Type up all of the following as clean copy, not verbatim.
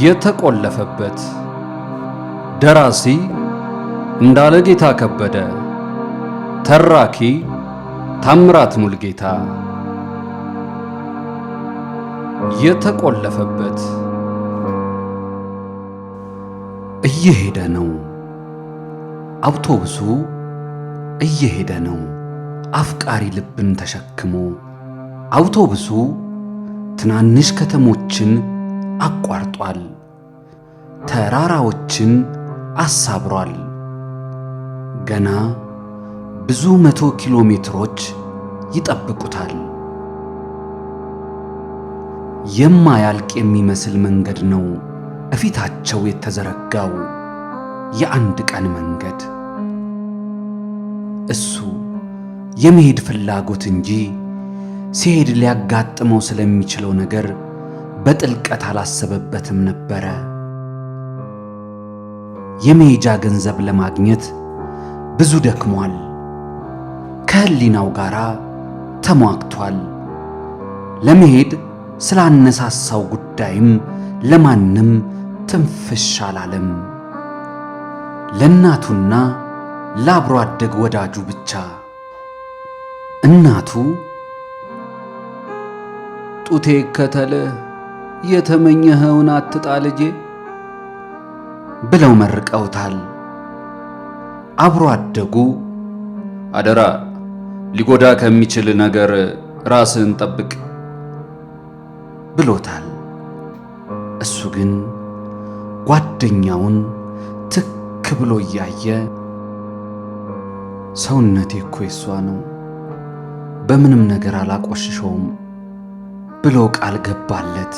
የተቆለፈበት። ደራሲ እንዳለ ጌታ ከበደ፣ ተራኪ ታምራት ሙልጌታ። የተቆለፈበት። እየሄደ ነው። አውቶቡሱ እየሄደ ነው። አፍቃሪ ልብን ተሸክሞ አውቶቡሱ ትናንሽ ከተሞችን አቋርጧል። ተራራዎችን አሳብሯል። ገና ብዙ መቶ ኪሎ ሜትሮች ይጠብቁታል። የማያልቅ የሚመስል መንገድ ነው እፊታቸው የተዘረጋው፣ የአንድ ቀን መንገድ። እሱ የመሄድ ፍላጎት እንጂ ሲሄድ ሊያጋጥመው ስለሚችለው ነገር በጥልቀት አላሰበበትም ነበረ። የመሄጃ ገንዘብ ለማግኘት ብዙ ደክሟል። ከህሊናው ጋር ተሟግቷል። ለመሄድ ስላነሳሳው ጉዳይም ለማንም ትንፍሽ አላለም። ለእናቱና ለአብሮ አደግ ወዳጁ ብቻ። እናቱ ጡቴ ይከተልህ፣ የተመኘኸውን አትጣ ልጄ ብለው መርቀውታል። አብሮ አደጉ አደራ ሊጎዳ ከሚችል ነገር ራስህን ጠብቅ ብሎታል። እሱ ግን ጓደኛውን ትክ ብሎ እያየ ሰውነቴ እኮ የሷ ነው፣ በምንም ነገር አላቆሽሸውም ብሎ ቃል ገባለት።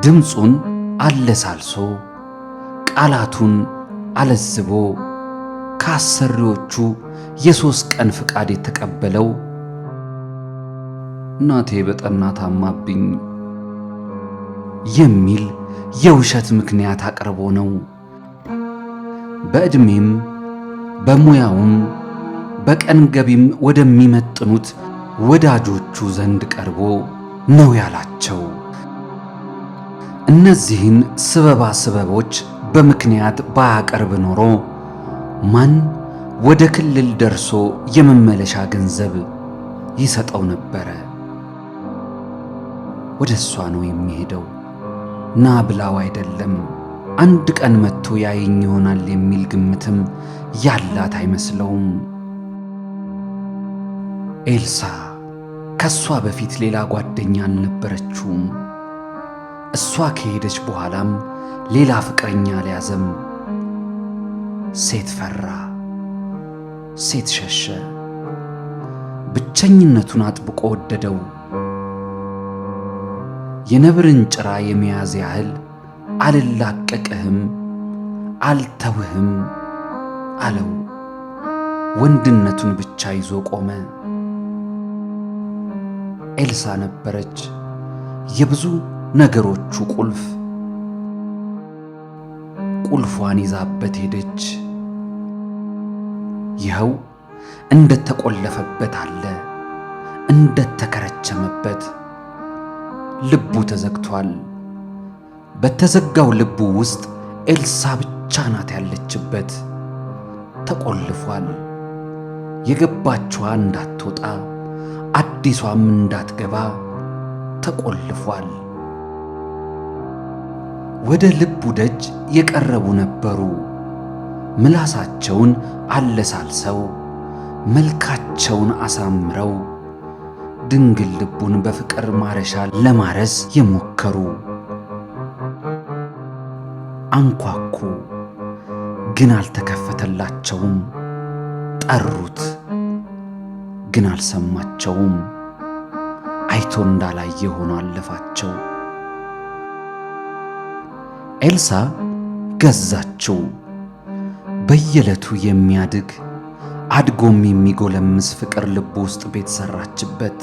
ድምፁን አለሳልሶ ቃላቱን አለዝቦ ከአሰሪዎቹ የ3 ቀን ፍቃድ የተቀበለው እናቴ በጠና ታማብኝ የሚል የውሸት ምክንያት አቅርቦ ነው። በዕድሜም በሙያውም በቀን ገቢም ወደሚመጥኑት ወዳጆቹ ዘንድ ቀርቦ ነው ያላቸው። እነዚህን ስበባ ስበቦች በምክንያት ባያቀርብ ኖሮ ማን ወደ ክልል ደርሶ የመመለሻ ገንዘብ ይሰጠው ነበረ? ወደ እሷ ነው የሚሄደው። ና ብላው አይደለም፣ አንድ ቀን መጥቶ ያየኝ ይሆናል የሚል ግምትም ያላት አይመስለውም። ኤልሳ ከሷ በፊት ሌላ ጓደኛ አልነበረችውም። እሷ ከሄደች በኋላም ሌላ ፍቅረኛ አልያዘም። ሴት ፈራ፣ ሴት ሸሸ። ብቸኝነቱን አጥብቆ ወደደው። የነብርን ጭራ የመያዝ ያህል አልላቀቅህም፣ አልተውህም አለው። ወንድነቱን ብቻ ይዞ ቆመ። ኤልሳ ነበረች የብዙ ነገሮቹ ቁልፍ። ቁልፏን ይዛበት ሄደች። ይኸው እንደተቆለፈበት አለ፣ እንደተከረቸመበት። ልቡ ተዘግቷል። በተዘጋው ልቡ ውስጥ ኤልሳ ብቻ ናት ያለችበት። ተቆልፏል። የገባችዋ እንዳትወጣ አዲሷም እንዳትገባ ተቆልፏል። ወደ ልቡ ደጅ የቀረቡ ነበሩ። ምላሳቸውን አለሳልሰው መልካቸውን አሳምረው ድንግል ልቡን በፍቅር ማረሻ ለማረስ የሞከሩ። አንኳኩ፣ ግን አልተከፈተላቸውም። ጠሩት፣ ግን አልሰማቸውም። አይቶ እንዳላየ ሆኖ አለፋቸው። ኤልሳ ገዛችው። በየዕለቱ የሚያድግ አድጎም የሚጎለምስ ፍቅር ልቡ ውስጥ ቤት ሰራችበት።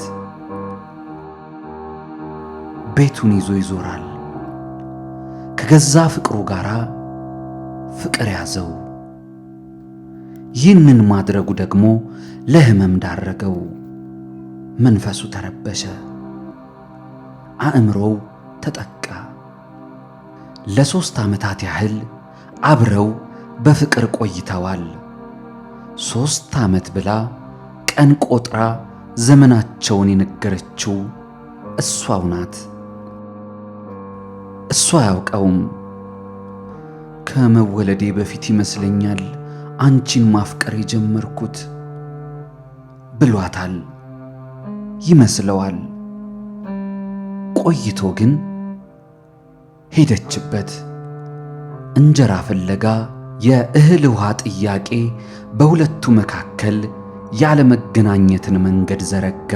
ቤቱን ይዞ ይዞራል። ከገዛ ፍቅሩ ጋር ፍቅር ያዘው። ይህንን ማድረጉ ደግሞ ለሕመም ዳረገው። መንፈሱ ተረበሸ፣ አእምሮው ተጠቃ። ለ3 ዓመታት ያህል አብረው በፍቅር ቆይተዋል። 3 ዓመት ብላ ቀን ቆጥራ ዘመናቸውን የነገረችው እሷው ናት። እሱ አያውቀውም። ከመወለዴ በፊት ይመስለኛል አንቺን ማፍቀር የጀመርኩት ብሏታል ይመስለዋል። ቆይቶ ግን ሄደችበት። እንጀራ ፍለጋ የእህል ውሃ ጥያቄ በሁለቱ መካከል ያለመገናኘትን መንገድ ዘረጋ።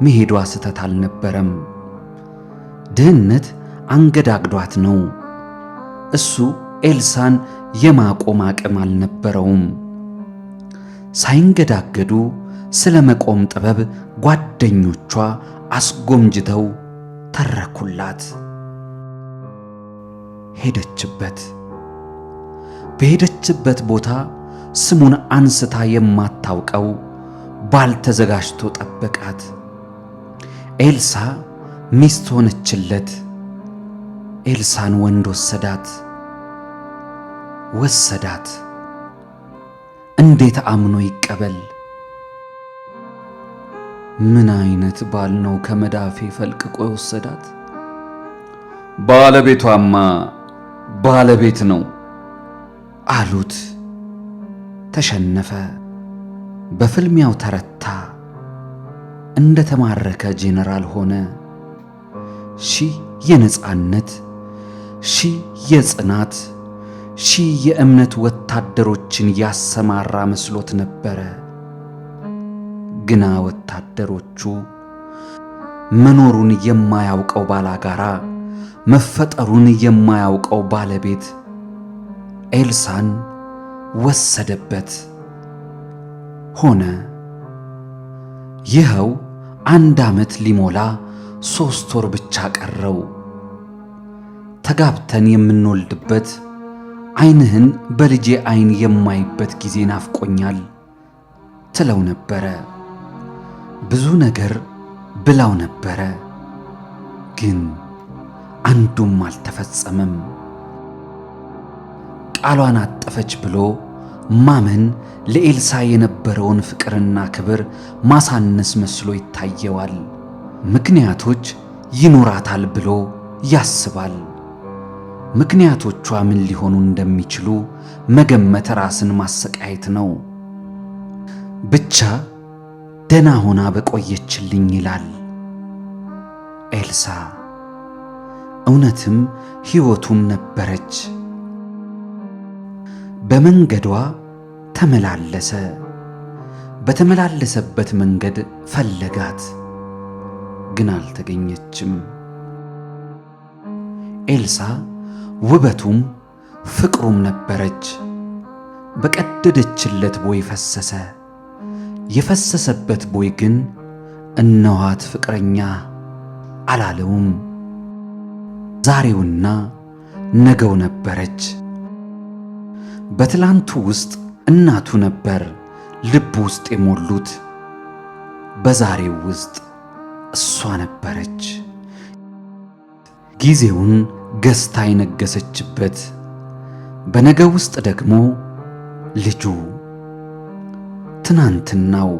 መሄዷ ስህተት አልነበረም። ድህነት አንገዳግዷት ነው። እሱ ኤልሳን የማቆም አቅም አልነበረውም። ሳይንገዳገዱ ስለ መቆም ጥበብ ጓደኞቿ አስጎምጅተው ተረኩላት። ሄደችበት። በሄደችበት ቦታ ስሙን አንስታ የማታውቀው ባል ተዘጋጅቶ ጠበቃት። ኤልሳ ሚስት ሆነችለት። ኤልሳን ወንድ ወሰዳት ወሰዳት። እንዴት አምኖ ይቀበል? ምን አይነት ባል ነው ከመዳፌ ፈልቅቆ የወሰዳት? ባለቤቷማ ባለቤት ነው አሉት። ተሸነፈ። በፍልሚያው ተረታ። እንደ ተማረከ ጄኔራል ሆነ። ሺህ የነጻነት፣ ሺህ የጽናት፣ ሺህ የእምነት ወታደሮችን ያሰማራ መስሎት ነበረ። ግና ወታደሮቹ መኖሩን የማያውቀው ባላጋራ፣ መፈጠሩን የማያውቀው ባለቤት ኤልሳን ወሰደበት ሆነ። ይኸው 1 ዓመት ሊሞላ 3 ወር ብቻ ቀረው። ተጋብተን የምንወልድበት፣ ዓይንህን በልጄ ዓይን የማይበት ጊዜ ናፍቆኛል ትለው ነበረ። ብዙ ነገር ብላው ነበረ፣ ግን አንዱም አልተፈጸመም። ቃሏን አጠፈች ብሎ ማመን ለኤልሳ የነበረውን ፍቅርና ክብር ማሳነስ መስሎ ይታየዋል። ምክንያቶች ይኖራታል ብሎ ያስባል። ምክንያቶቿ ምን ሊሆኑ እንደሚችሉ መገመት ራስን ማሰቃየት ነው። ብቻ ደና ሆና በቆየችልኝ ይላል ኤልሳ። እውነትም ሕይወቱም ነበረች። በመንገዷ ተመላለሰ። በተመላለሰበት መንገድ ፈለጋት፣ ግን አልተገኘችም። ኤልሳ ውበቱም ፍቅሩም ነበረች። በቀደደችለት ቦይ ፈሰሰ። የፈሰሰበት ቦይ ግን እነኋት ፍቅረኛ አላለውም። ዛሬውና ነገው ነበረች። በትላንቱ ውስጥ እናቱ ነበር ልብ ውስጥ የሞሉት። በዛሬው ውስጥ እሷ ነበረች። ጊዜውን ገዝታ የነገሰችበት፣ በነገ ውስጥ ደግሞ ልጁ። ትናንትናው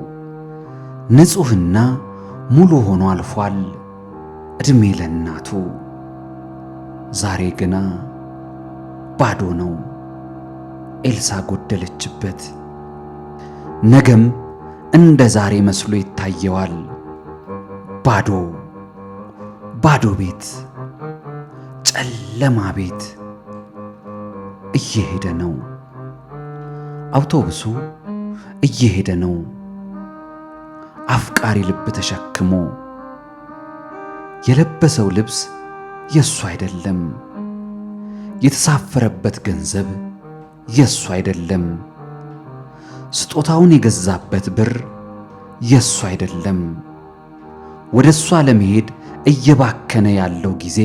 ንጹሕና ሙሉ ሆኖ አልፏል። ዕድሜ ለእናቱ። ዛሬ ግና ባዶ ነው። ኤልሳ ጎደለችበት። ነገም እንደ ዛሬ መስሎ ይታየዋል። ባዶ ባዶ ቤት፣ ጨለማ ቤት። እየሄደ ነው። አውቶቡሱ እየሄደ ነው። አፍቃሪ ልብ ተሸክሞ። የለበሰው ልብስ የሱ አይደለም። የተሳፈረበት ገንዘብ የሱ አይደለም። ስጦታውን የገዛበት ብር የሱ አይደለም። ወደ እሷ ለመሄድ እየባከነ ያለው ጊዜ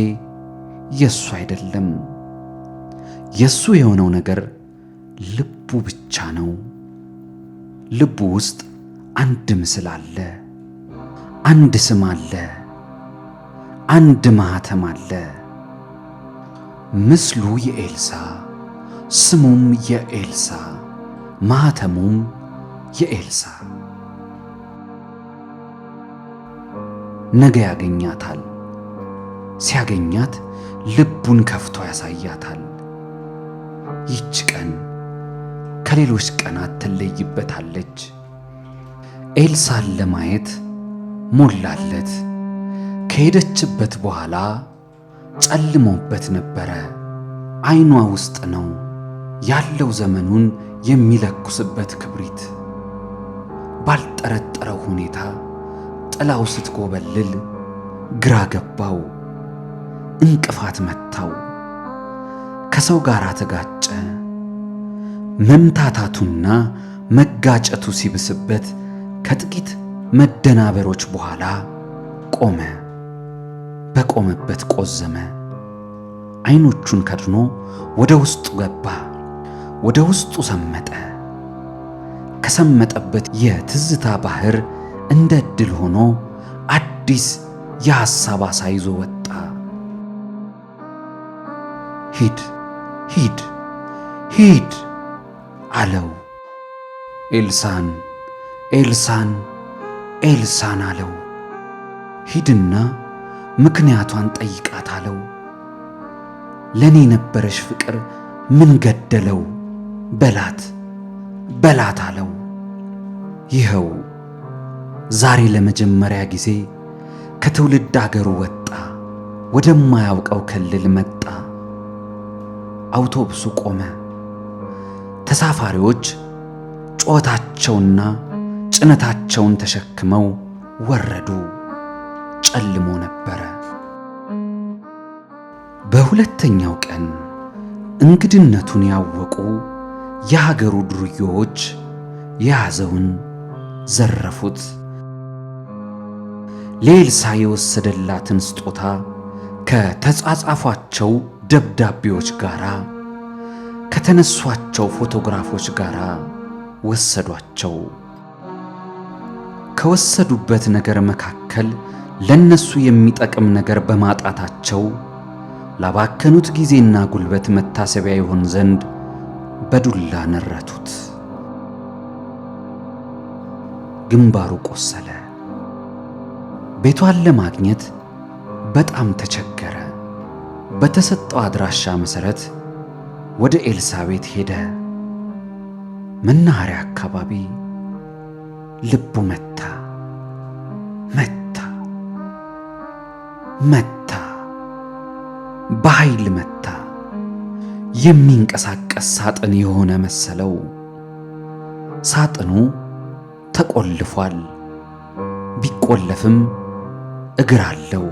የሱ አይደለም። የሱ የሆነው ነገር ልቡ ብቻ ነው። ልቡ ውስጥ አንድ ምስል አለ፣ አንድ ስም አለ፣ አንድ ማኅተም አለ። ምስሉ የኤልሳ፣ ስሙም የኤልሳ፣ ማኅተሙም የኤልሳ። ነገ ያገኛታል። ሲያገኛት ልቡን ከፍቶ ያሳያታል። ይህች ቀን ከሌሎች ቀናት ትለይበታለች። ኤልሳን ለማየት ሞላለት። ከሄደችበት በኋላ ጨልሞበት ነበረ። ዓይኗ ውስጥ ነው ያለው ዘመኑን የሚለኩስበት ክብሪት። ባልጠረጠረው ሁኔታ ጥላው ስትኮበልል ግራ ገባው። እንቅፋት መታው። ከሰው ጋር ተጋጨ። መምታታቱና መጋጨቱ ሲብስበት ከጥቂት መደናበሮች በኋላ ቆመ። በቆመበት ቆዘመ። ዓይኖቹን ከድኖ ወደ ውስጡ ገባ። ወደ ውስጡ ሰመጠ። ከሰመጠበት የትዝታ ባህር እንደ ዕድል ሆኖ አዲስ የሐሳብ ዓሣ ይዞ ወጣ። ሂድ ሂድ ሂድ አለው። ኤልሳን ኤልሳን ኤልሳን አለው። ሂድና ምክንያቷን ጠይቃት አለው። ለኔ የነበረሽ ፍቅር ምን ገደለው በላት በላት አለው። ይኸው ዛሬ ለመጀመሪያ ጊዜ ከትውልድ አገሩ ወጣ፣ ወደማያውቀው ክልል መጣ። አውቶቡሱ ቆመ። ተሳፋሪዎች ጮታቸውና ጭነታቸውን ተሸክመው ወረዱ። ጨልሞ ነበረ። በሁለተኛው ቀን እንግድነቱን ያወቁ የሀገሩ ዱርዬዎች የያዘውን ዘረፉት። ለኤልሳ የወሰደላትን ስጦታ ከተጻጻፏቸው ደብዳቤዎች ጋር ከተነሷቸው ፎቶግራፎች ጋር ወሰዷቸው። ከወሰዱበት ነገር መካከል ለነሱ የሚጠቅም ነገር በማጣታቸው ላባከኑት ጊዜና ጉልበት መታሰቢያ ይሆን ዘንድ በዱላ ነረቱት። ግንባሩ ቆሰለ። ቤቷን ለማግኘት በጣም ተቸገረ። በተሰጠው አድራሻ መሰረት ወደ ኤልሳ ቤት ሄደ። መናኸሪያ አካባቢ ልቡ መታ መታ መታ፣ በኃይል መታ። የሚንቀሳቀስ ሳጥን የሆነ መሰለው። ሳጥኑ ተቆልፏል። ቢቆለፍም እግር አለው።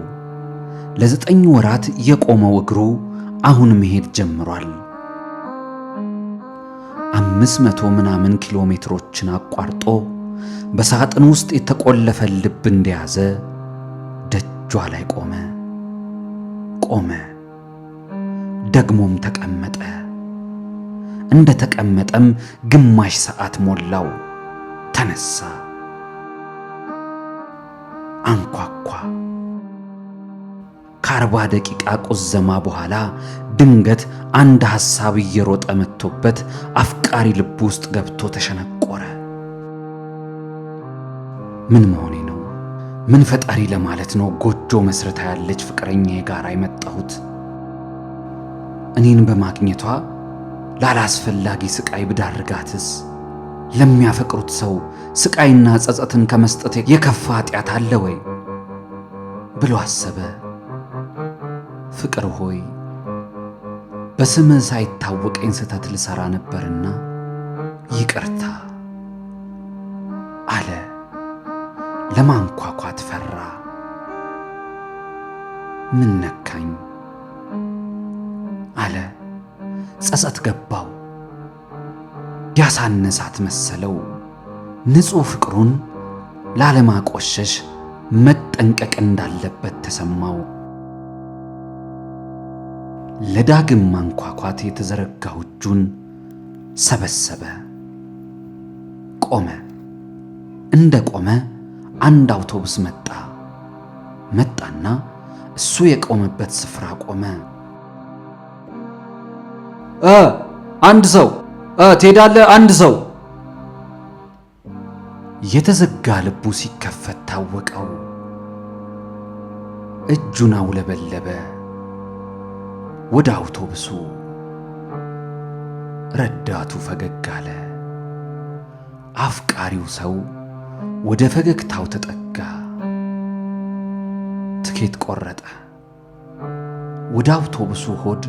ለ9 ወራት የቆመው እግሩ አሁን መሄድ ጀምሯል። 500 ምናምን ኪሎ ሜትሮችን አቋርጦ በሳጥን ውስጥ የተቆለፈ ልብ እንደያዘ ደጇ ላይ ቆመ። ቆመ፣ ደግሞም ተቀመጠ። እንደ ተቀመጠም ግማሽ ሰዓት ሞላው። ተነሳ፣ አንኳኳ። ከ40 ደቂቃ ቁዘማ በኋላ ድንገት አንድ ሐሳብ እየሮጠ መጥቶበት አፍቃሪ ልብ ውስጥ ገብቶ ተሸነቆረ። ምን መሆኔ ነው? ምን ፈጣሪ ለማለት ነው ጎጆ መስርታ ያለች ፍቅረኛዬ ጋር የመጣሁት? እኔን በማግኘቷ ላላስፈላጊ ስቃይ ብዳርጋትስ? ለሚያፈቅሩት ሰው ስቃይና ጸጸትን ከመስጠት የከፋ ኃጢአት አለ ወይ ብሎ አሰበ። ፍቅር ሆይ በስምህ ሳይታወቀኝ ስህተት ልሰራ ነበርና ይቅርታ አለ። ለማንኳኳት ፈራ። ምን ነካኝ አለ። ጸጸት ገባው። ያሳነሳት መሰለው። ንጹሕ ፍቅሩን ላለማቆሸሽ መጠንቀቅ እንዳለበት ተሰማው። ለዳግም ማንኳኳት የተዘረጋው እጁን ሰበሰበ። ቆመ። እንደ ቆመ አንድ አውቶቡስ መጣ። መጣና እሱ የቆመበት ስፍራ ቆመ። አንድ ሰው ትሄዳለህ? አንድ ሰው። የተዘጋ ልቡ ሲከፈት ታወቀው። እጁን አውለበለበ ወደ አውቶቡሱ። ረዳቱ ፈገግ አለ። አፍቃሪው ሰው ወደ ፈገግታው ተጠጋ። ትኬት ቆረጠ። ወደ አውቶቡሱ ሆድ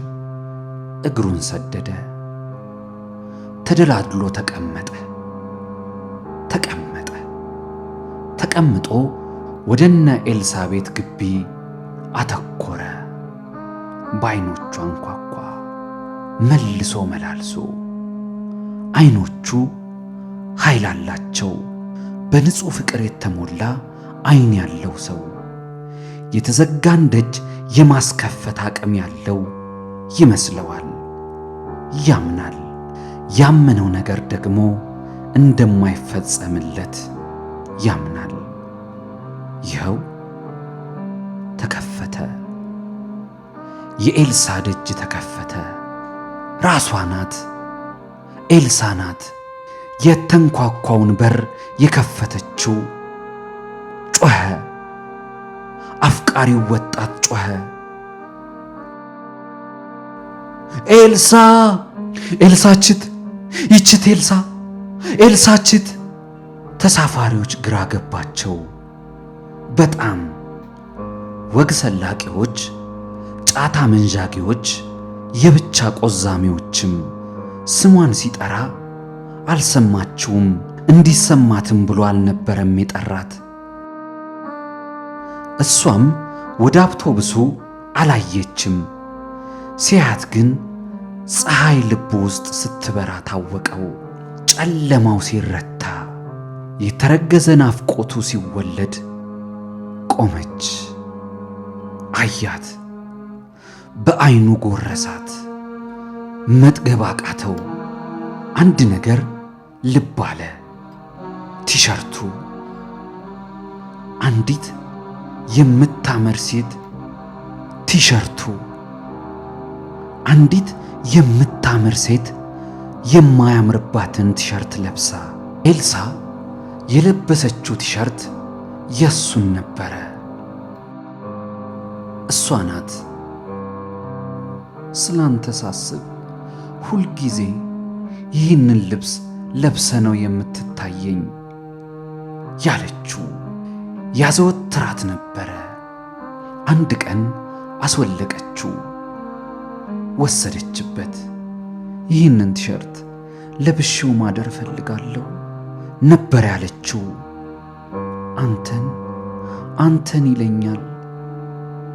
እግሩን ሰደደ። ተደላድሎ ተቀመጠ። ተቀመጠ። ተቀምጦ ወደነ ኤልሳቤት ግቢ አተኮረ። በዓይኖቹ አንኳኳ፣ መልሶ መላልሶ። ዓይኖቹ ኃይል አላቸው። በንጹሕ ፍቅር የተሞላ ዓይን ያለው ሰው የተዘጋን ደጅ የማስከፈት አቅም ያለው ይመስለዋል። ያምናል። ያመነው ነገር ደግሞ እንደማይፈጸምለት ያምናል። ይኸው ተከፈተ። የኤልሳ ደጅ ተከፈተ። ራሷ ናት፣ ኤልሳ ናት የተንኳኳውን በር የከፈተችው። ጮኸ። አፍቃሪው ወጣት ጮኸ። ኤልሳ፣ ኤልሳችት፣ ይችት ኤልሳ፣ ኤልሳችት። ተሳፋሪዎች ግራ ገባቸው በጣም። ወግ ሰላቂዎች፣ ጫታ መንዣጊዎች፣ የብቻ ቆዛሚዎችም ስሟን ሲጠራ አልሰማችውም። እንዲሰማትም ብሎ አልነበረም የጠራት። እሷም ወደ አውቶቡሱ አላየችም። ሲያት ግን ፀሐይ ልቡ ውስጥ ስትበራ ታወቀው። ጨለማው ሲረታ፣ የተረገዘ ናፍቆቱ ሲወለድ ቆመች። አያት፣ በዐይኑ ጎረሳት። መጥገብ አቃተው። አንድ ነገር ልብ አለ። ቲሸርቱ። አንዲት የምታምር ሴት ቲሸርቱ። አንዲት የምታምር ሴት የማያምርባትን ቲሸርት ለብሳ። ኤልሳ የለበሰችው ቲሸርት የሱን ነበረ። እሷ ናት። ስላንተ ሳስብ ሁልጊዜ ይህንን ልብስ ለብሰ ነው የምትታየኝ ያለችው ያዘወትራት ነበረ። አንድ ቀን አስወለቀችው፣ ወሰደችበት። ይህንን ቲሸርት ለብሼው ማደር እፈልጋለሁ ነበር ያለችው። አንተን አንተን ይለኛል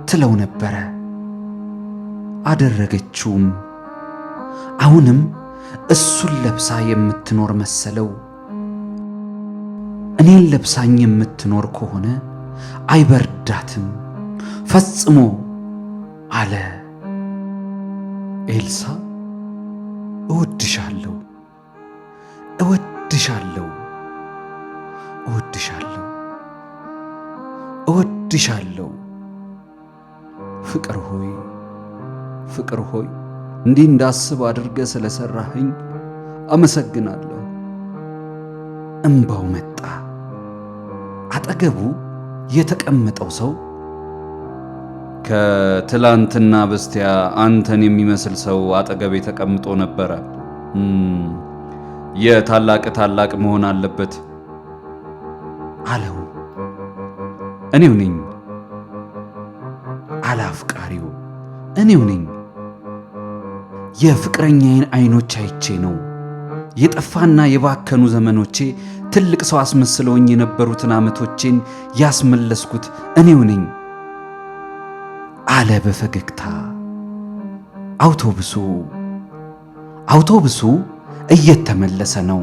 ትለው ነበረ። አደረገችውም። አሁንም እሱን ለብሳ የምትኖር መሰለው። እኔን ለብሳኝ የምትኖር ከሆነ አይበርዳትም ፈጽሞ አለ። ኤልሳ እወድሻለሁ፣ እወድሻለሁ፣ እወድሻለሁ፣ እወድሻለሁ። ፍቅር ሆይ፣ ፍቅር ሆይ፣ እንዲህ እንዳስብ አድርገህ ስለሰራኸኝ አመሰግናለሁ። እምባው መጣ። አጠገቡ የተቀመጠው ሰው ከትላንትና በስቲያ አንተን የሚመስል ሰው አጠገቤ ተቀምጦ ነበረ። የታላቅ ታላቅ መሆን አለበት አለው። እኔው ነኝ አለ አፍቃሪው። እኔው ነኝ። የፍቅረኛዬን አይኖች አይቼ ነው የጠፋና የባከኑ ዘመኖቼ ትልቅ ሰው አስመስለውኝ የነበሩትን ዓመቶቼን ያስመለስኩት እኔው ነኝ አለ በፈገግታ። አውቶቡሱ አውቶቡሱ እየተመለሰ ነው፣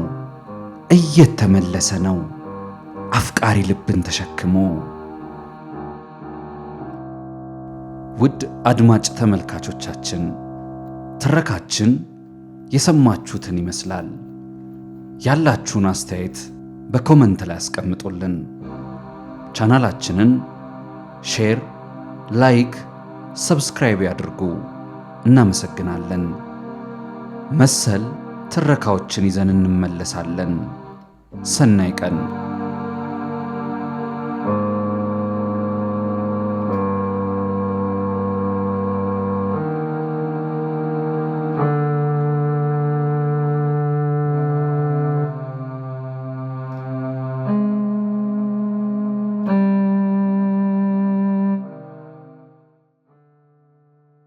እየተመለሰ ነው፣ አፍቃሪ ልብን ተሸክሞ። ውድ አድማጭ ተመልካቾቻችን፣ ትረካችን የሰማችሁትን ይመስላል። ያላችሁን አስተያየት በ comment ላይ አስቀምጡልን። ቻናላችንን share፣ like፣ subscribe ያድርጉ። እናመሰግናለን። መሰል ትረካዎችን ይዘን እንመለሳለን። ሰናይ ቀን።